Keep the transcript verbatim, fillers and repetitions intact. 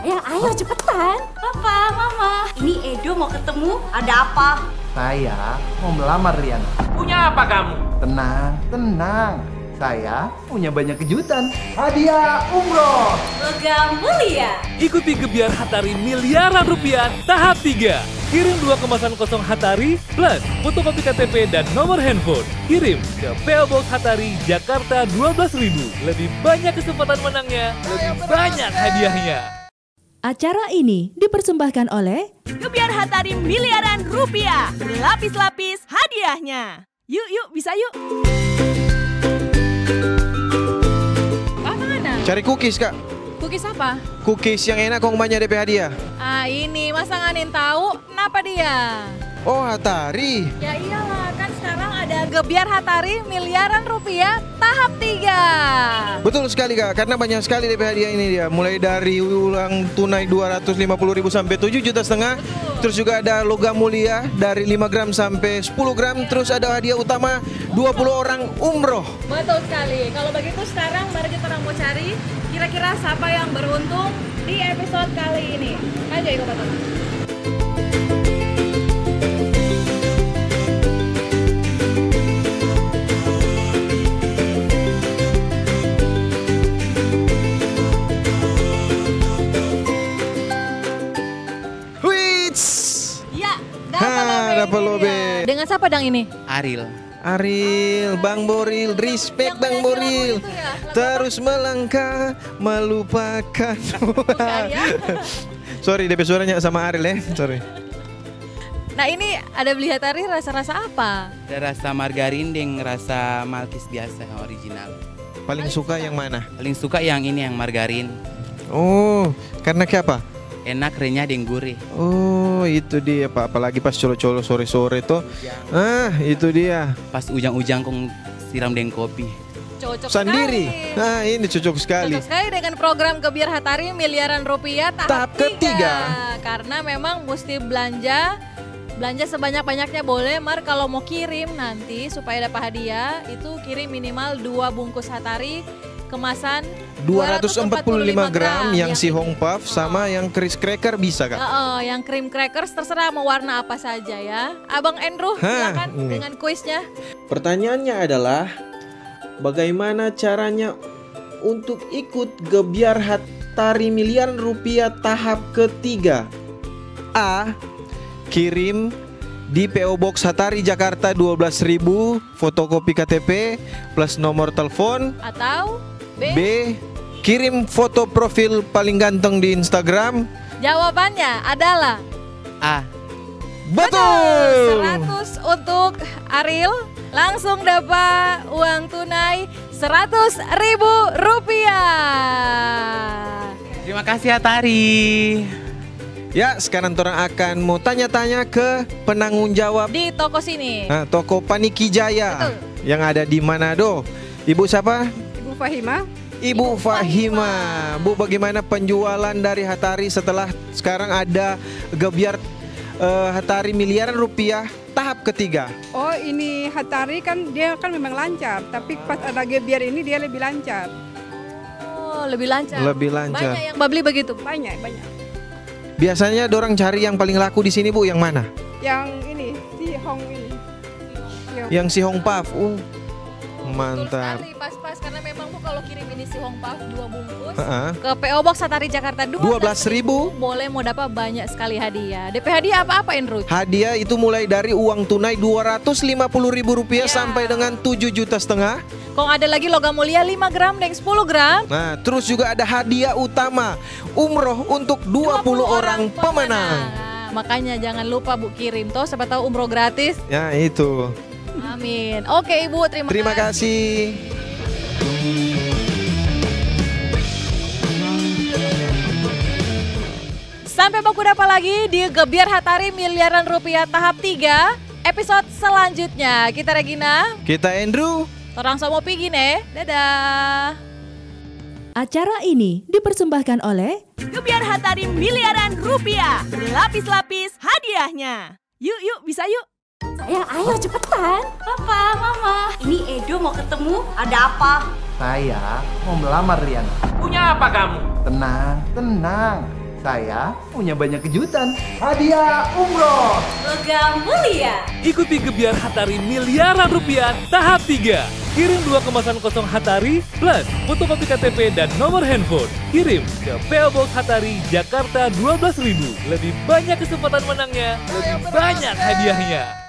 Ya, ayo cepetan. Papa, Mama, ini Edo mau ketemu. Ada apa? Saya mau melamar Riana. Punya apa kamu? Tenang, tenang. Saya punya banyak kejutan. Hadiah umroh. Logam mulia. Ikuti Gebyar Hatari Miliaran Rupiah tahap tiga. Kirim dua kemasan kosong Hatari plus fotokopi K T P dan nomor handphone. Kirim ke P O Box Hatari, Jakarta dua belas ribu. Lebih banyak kesempatan menangnya, lebih banyak hadiahnya. Acara ini dipersembahkan oleh Gebyar Hatari Miliaran Rupiah, berlapis-lapis hadiahnya. Yuk, yuk, bisa yuk. Apa mana? Cari cookies, Kak. Cookies apa? Cookies yang enak kong banyak depe hadiah. Ah, ini masa nganin tahu? Napa dia? Oh, Hatari. Ya iyalah, kan sekarang ada Gebyar Hatari Miliaran Rupiah tahap tiga. Betul sekali, Kak, karena banyak sekali depe hadiah ini dia. Mulai dari uang tunai dua ratus lima puluh ribu sampai tujuh juta setengah. Betul. Terus juga ada logam mulia dari lima gram sampai sepuluh gram. Terus ada hadiah utama dua puluh orang umroh. Betul sekali. Kalau begitu sekarang mari kita orang mau cari kira-kira siapa yang beruntung di episode kali ini. Ayo ikut Bapak. Wits! Ya, dapa lobe. Dapa lobe. Dengan siapa dang ini? Aril. Aril, Bang Boril, respect Bang Boril. Terus melangkah, melupakan. Bukan, ya? Sorry, depe suaranya sama Aril, eh. Sorry. Nah, ini ada beli Hatari rasa-rasa apa? Ada rasa margarin deng rasa malkis biasa yang original. Paling suka yang mana? Paling suka yang ini, yang margarin. Oh, karena kiapa? Enak, renyah deng gurih. Oh, itu dia, Pak. Apalagi pas colo-colo sore-sore to. Ah, itu dia. Pas ujang-ujang kong siram deng kopi. Cocok sandiri sekali. Ah, ini cocok sekali. Cocok sekali dengan program Gebyar Hatari Miliaran Rupiah tahap tiga. Karena memang musti belanja, belanja sebanyak-banyaknya boleh, mar kalau mau kirim nanti supaya dapat hadiah, itu kirim minimal dua bungkus Hatari kemasan dua ratus empat puluh lima gram yang si Hong Puff sama yang Crisp Cracker bisa, Kak? Heeh, yang cream crackers terserah mau warna apa saja ya. Abang Andrew, silakan dengan kuisnya. Pertanyaannya adalah, bagaimana caranya untuk ikut Gebyar Hatari Miliaran Rupiah tahap ketiga? A. Kirim di P O Box Hatari, Jakarta dua belas ribu, fotokopi K T P plus nomor telepon. Atau B. B. Kirim foto profil paling ganteng di Instagram. Jawabannya adalah A. Betul! Seratus untuk Aril, langsung dapat uang tunai seratus ribu rupiah. Terima kasih, Hatari. Ya, sekarang torang akan mau tanya-tanya ke penanggung jawab di toko sini. Nah, toko Paniki Jaya yang ada di Manado. Ibu siapa? Ibu Fahima. Ibu Fahima. Bu, bagaimana penjualan dari Hatari setelah sekarang ada Gebyar, eh, Hatari Miliaran Rupiah tahap ketiga? Oh, ini Hatari kan, dia kan memang lancar, tapi pas ada Gebyar ini dia lebih lancar. Oh, lebih lancar. Lebih lancar. Banyak yang babli begitu? Banyak, banyak. Biasanya dorang cari yang paling laku di sini, Bu, yang mana? Yang ini, si Hong ini. Yang si Hong Puff. Uh, mantap. Betul sekali, pas-pas, karena memang, Bu, kalau kirim ini si Hong Puff dua bungkus, heeh, ke P O Box Hatari, Jakarta dua belas ribu, boleh mau dapat banyak sekali hadiah. Depe hadiah apa-apa, Andrew? Hadiah itu mulai dari uang tunai dua ratus lima puluh ribu rupiah sampai dengan tujuh juta setengah. Kong ada lagi logam mulia lima gram deng sepuluh gram. Nah, terus juga ada hadiah utama umroh untuk dua puluh orang pemenang. Nah, makanya jangan lupa, Bu, kirim toh, siapa tahu umroh gratis. Ya, itu. Amin. Oke, Ibu, terima kasih. Terima kasih. Sampai baku dapa lagi di Gebyar Hatari Miliaran Rupiah tahap tiga, episode selanjutnya. Kita Regina. Kita Andrew. Torang so mo pigi ne. Dadah. Acara ini dipersembahkan oleh Gebyar Hatari Miliaran Rupiah, berlapis-lapis hadiahnya. Yuk, yuk, bisa yuk. Sayang, ayo cepetan. Papa, Mama, ini Edo mau ketemu. Ada apa? Saya mau melamar Riana. Punya apa kamu? Tenang, tenang. Saya punya banyak kejutan. Hadiah umroh. Logam mulia. Ikuti gebyar Hatari miliaran rupiah tahap tiga. Kirim dua koma sembilan kosong Hatari plus fotokopi K T P dan nomor handphone. Kirim ke P O Box Hatari, Jakarta dua belas ribu. Lebih banyak kesempatan menangnya, lebih banyak hadiahnya.